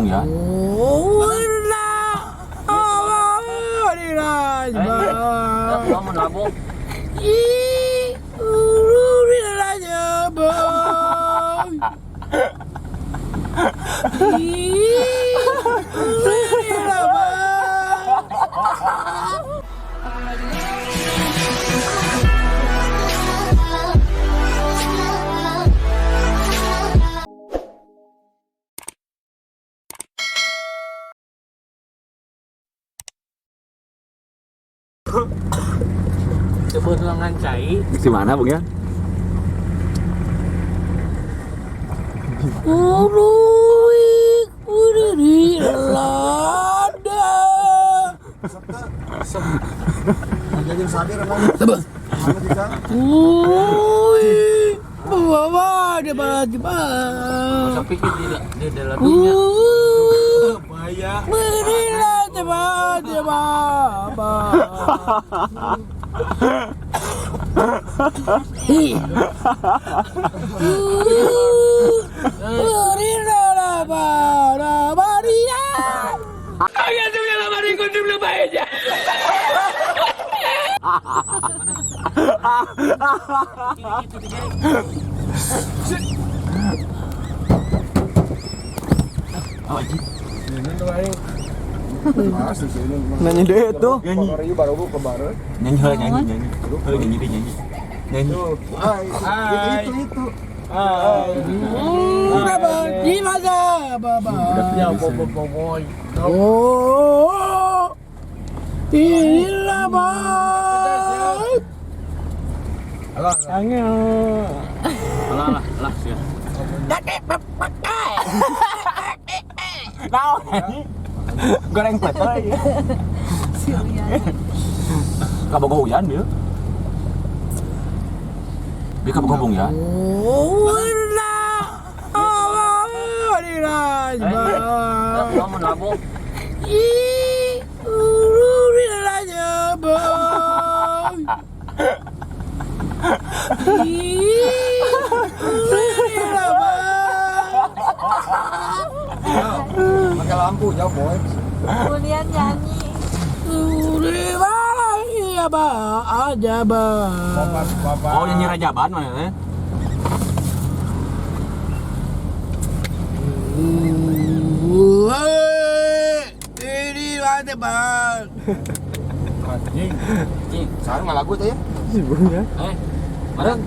Bung ya. Sebenarnya cai. Di mana Bung ya? Tapi di dalam dunia. Bahaya. Nyanyi deh itu. Nyanyi. Nyanyi nyanyi nyanyi. Nyanyi deh nyanyi. Nyanyi. Itu. Alah, alah, sia. Naon? Goreng petai. Kabogoh hujan dia. Dia kabogoh Bung ya. Kamu nabok. Pakai lampu jauh boy. Kemudian nyanyi. Oh nyanyi Rajaban mana teh? Anjing. Sekarang nggak lagu tuh ya? Eh, bareng.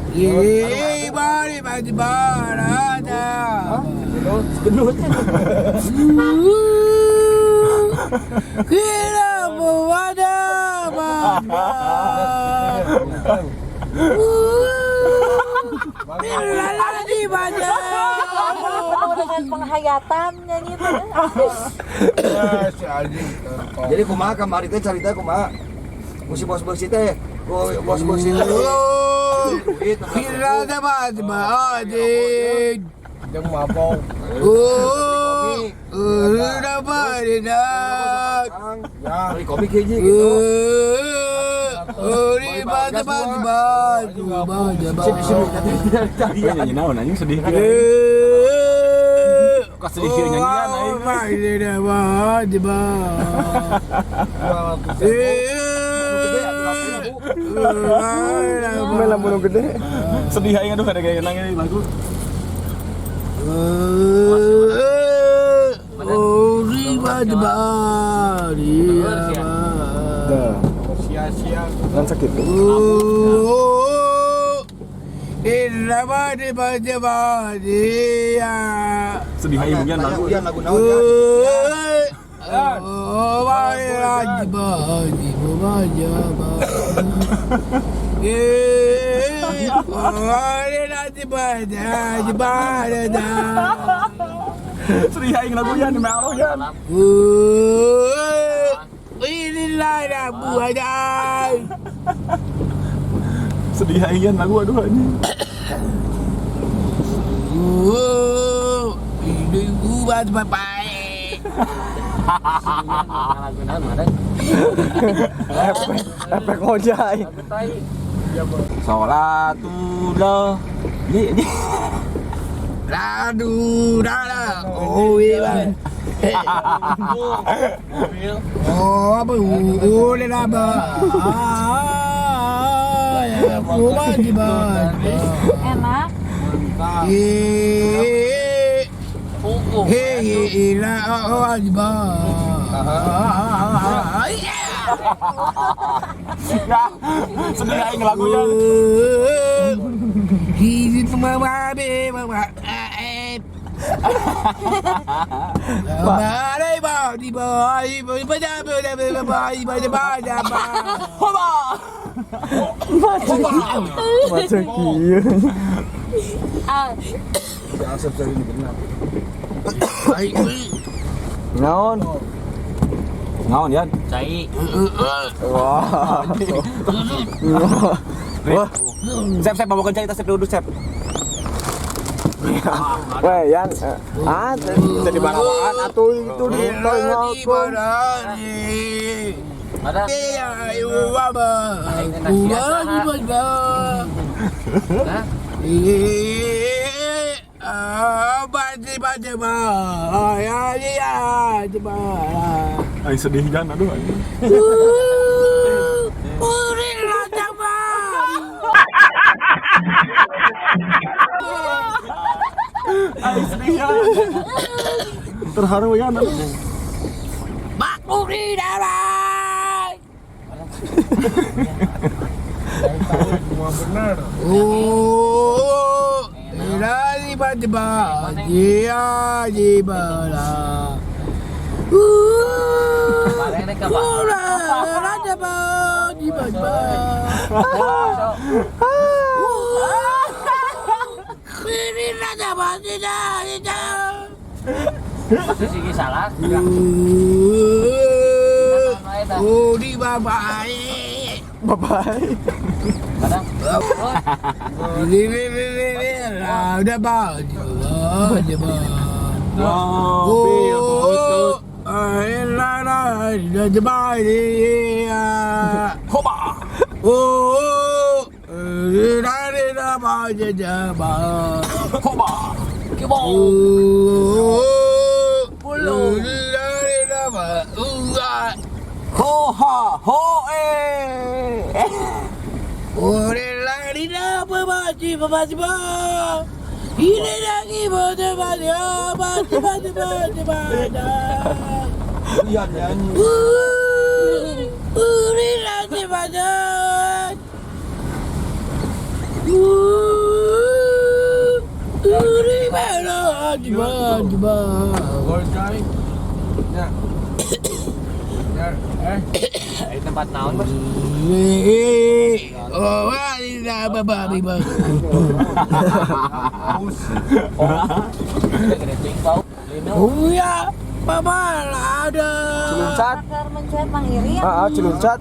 Gendut. Penuh dengan penghayatan nyanyi itu. Jadi kumaha kamari teh carita kumaha? Musim bos bos teh, bos bos teh. Duit, beli kopi hiji gitu. Nyanyi naon anjing sedih. Kok sedih kieu nyanyian aing. Gede. Sedih aing aduh ada gaya nangis lagu. Kan sakit tuh. Sedih aing hujan lagu. Lagu naon ya? Sedih aing lagu yan demi Allah yan. Sedih aing yan lagu aduh anjing. Lagu naon bareng. Efek ngojay. Sholatullah. Ini ini. Ladu dada oh iya. Mobil. Oh, apa boleh lah ba. Enak. Eh, Hukum. hey, la, oh, ba. Ya, sedih aing lagunya. Macam kieu. Ah, Si Asep sering dikenal. Naon? Naon Yan? Cai. Wah. Wah. Sep, sep, bawakan cai, sep duduk, sep. Weh, Yan. Ah, jadi barang atuh itu di tengok. Ada. Hah? Aing sedih Yan, aduh aing. Aing sedih Yan. Terharu Yan. Aduh. Semua benar. Oh, Sisi salah. Oh, di bye. Bye-bye. Kadang. Mobil butut. Hoba. Hoba. Ho ha ho eh. Yan nyanyi. Ya. Ya, eh. Di tempat naon, Bos? Gede ting bau. Lino. Ciluncat. Akar mencet Mang Iri ya. Ah, ciluncat.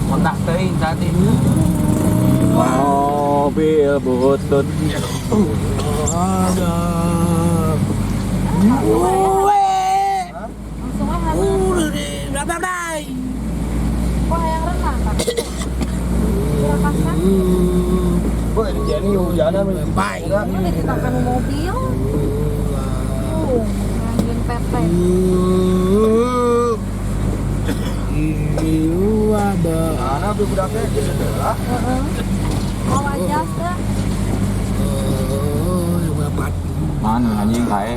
Kontak teuing tadi. Mobil butut. Langsung aja. Wah, yang renang Pak. Berapa? Wah, ini jadi hujanan. Ini diceritakan mobil. Tuh, ngangin PT. Mana tuh budaknya? Lah. Mau aja dah. Mana anjing kae.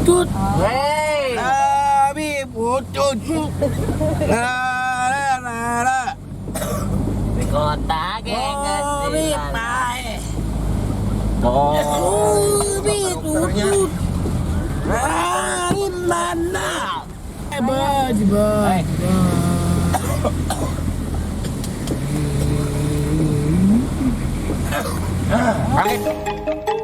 Butut. Wey. Nabi butut. La la la la. Di kota gengges. Kopi pae. Oh. Kopi tutut. Dari mana? Eh, ba, Hey. Hai.